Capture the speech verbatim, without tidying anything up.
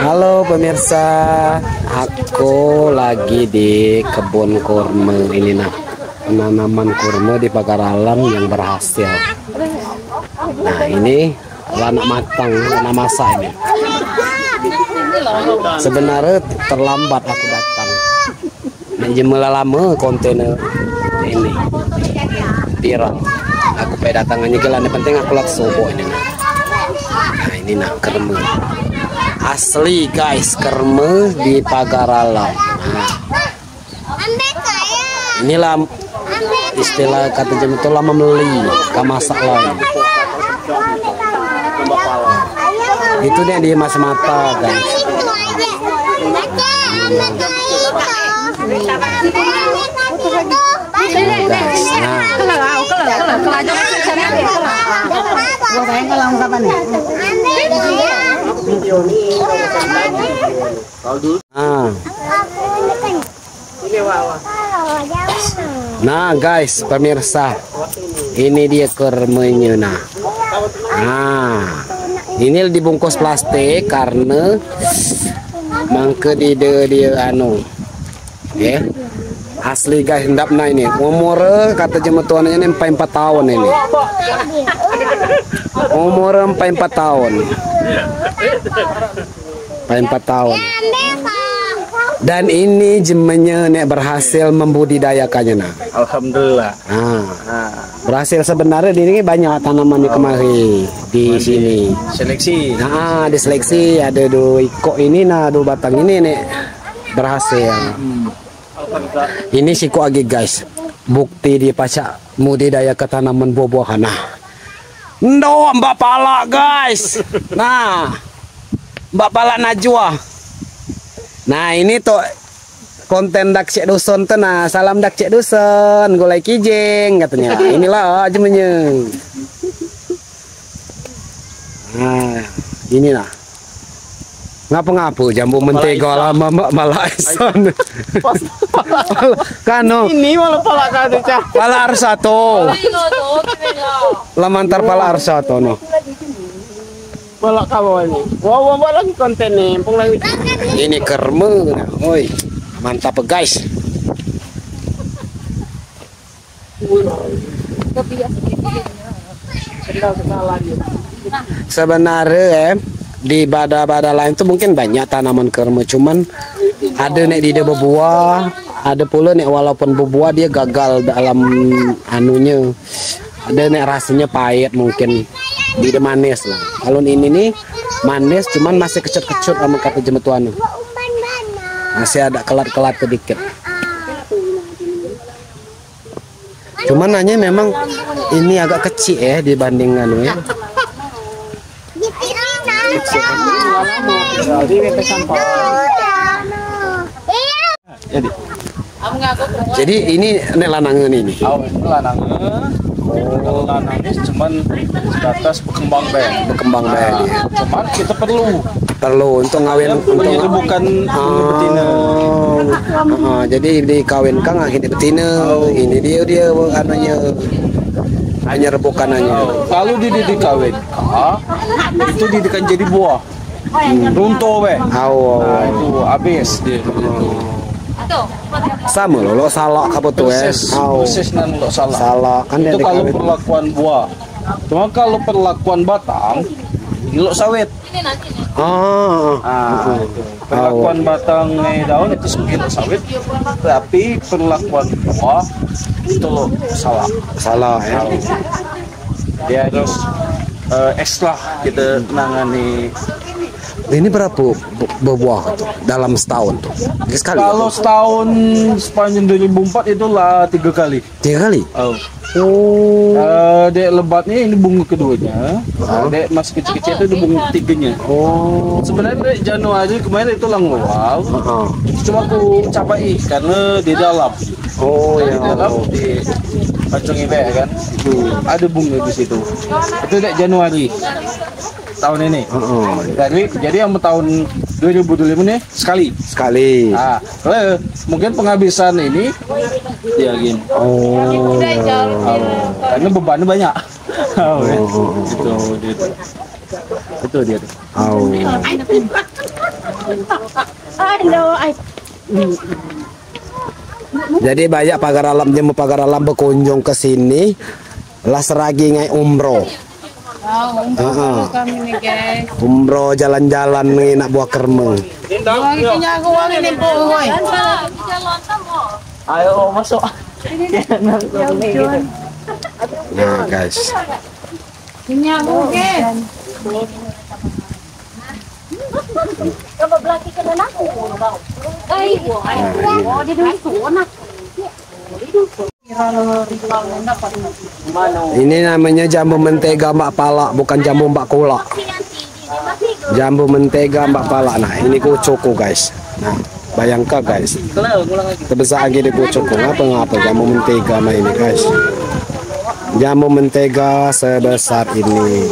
Halo pemirsa, aku lagi di kebun kurma ini nah. Penanaman kurma di Pagar Alam yang berhasil. Nah, ini la nak matang, la nak masak ini. Sebenarnya terlambat aku datang. Nak jemela lama kontainer ini viral. Aku pai datang hanya gelar, yang penting aku la sobo ini nah. Nah, ini nah kurma. Asli guys, kurma di Pagar Alam. Nah. Inilah istilah kata jemaah tu, la meli, ka masak lai. Itu dia di masa mata, guys. Nah, guys, nah. Ah. Nah, guys, pemirsa, ini dia kurmanya, nah. Nah, ini dibungkus plastik karena mangke dia, dia anu, ya. Asli, guys, ndap nah ini. Umur, kata jemaah tuan ini empat empat tahun ini. Umur empat empat tahun. Paling empat tahun. Dan ini jemanya nek berhasil membudidayakannya, nah. Alhamdulillah. Ah. Ah. Berhasil sebenarnya di ini banyak tanaman di kemari, di sini. Seleksi. Ah, diseleksi, ada dua ikok ini, nah, dua batang ini nek berhasil. Hmm. Ini sikok lagi, guys. Bukti dia pacak mudidaya ke tanaman buah-buahan. Nah. Ndo, mbak palak, guys. Nah. Mbak palak Najwa. Nah, ini tu konten dak cek dusun tu, nah. Salam dak cek dusun, gulai kijing katanya. Inilah jemanya. Nah, ini nah. Ngapa-ngapa jambu mentega lama, Mbak, palak ison. Kano. Ini malah palak kano, Cak. Palak Arsato. Lamantar palak Arsato, no. Palak kamu ini. Wah, wah, wah, lagi konten ni, empung lagi. Ini kurma, oi. Mantap, guys. Sebenarnya, eh, di bada-bada lain tu mungkin banyak tanaman kurma, cuman ada nek dia berbuah, ada pula nek walaupun berbuah dia gagal dalam anunya. Ada nek rasanya pahit mungkin, dia manis lah. Kalau ini ni manis, cuman masih kecut-kecut sama kata jemaah tuan. Masih ada kelat-kelat sedikit. Cuman hanya memang ini agak kecil, eh, dibanding anu, ya. Jadi, jadi ini, ini lanang ini. Oh, ini lanang. Kalau lanang ini cuman sebatas berkembang be. Berkembang be, nah, iya. Cuman kita perlu. Perlu untuk ngawin, untuk nga- bukan, ah, betina. Ah, jadi dikawinkan akhirnya betina. Oh. Ini dia, dia anunya, hanya rebukan aja. Oh, kalau dia, dia dikawin, ah, itu dia akan jadi buah. Hmm. Runtuh be. Au, au. Nah, itu habis dia. Sama lo, lo salak apa tu, eh? Persis, au, persis nan lo salak. Salak kan itu dia kalau dikawin. Perlakuan buah. Cuma kalau perlakuan batang, ini lo sawit. Ah, ah, ah. Ah, itu. Perlakuan batang, eh, daun itu sebagai lo sawit, tapi perlakuan buah itu lo salak. Salak, ya. Dia harus, eh, ekstra kita nangani. Ini berapa bu-, berbuah tu dalam setahun tu? Sekali. Kalau setahun sepanjang dua ribu empat itulah tiga kali. Tiga kali? Oh. Oh. Eh, dek lebat ni, ini bunga keduanya. Oh. Dek masih kecil-kecil tu, ini bunga ketiganya. Oh. Sebenarnya dek Januari kemarin itu lang luar. Heeh. Cuma aku capai karena di dalam. Oh, ya. Di dalam, di pancung ibe kan. Hmm. Ada bunga di situ. Itu dek Januari tahun ini. Heeh. Jadi, jadi yang tahun dua ribu dua puluh lima ni sekali. Sekali. Ah, eh, mungkin penghabisan ini dia gini. Oh. Oh, karena bebannya banyak. Oh, oh, oh. Gitu, gitu. Itu dia tu. Au. Jadi banyak pagar alam, jemma pagar alam berkunjung ke sini. Lah seragi ngai umroh. Oh, umroh kami ni, guys. Umroh jalan-jalan ni nak buah kermeng. Wang ini aku wang ini, Bu, woi. Ayo masuk. Nah, guys. Ini aku, guys. Coba belaki kena aku, bau. Nah, ini. Oh, dia dulu tu, nak. Ini namanya jambu mentega Mbak Pala, bukan jambu Mbak Kula. Jambu mentega Mbak Pala. Nah, ini kucukku, guys. Nah, bayangkan, guys. Terbesar lagi di kucukku. Ngapa-ngapa jambu mentega mah ini, guys. Jambu mentega sebesar ini.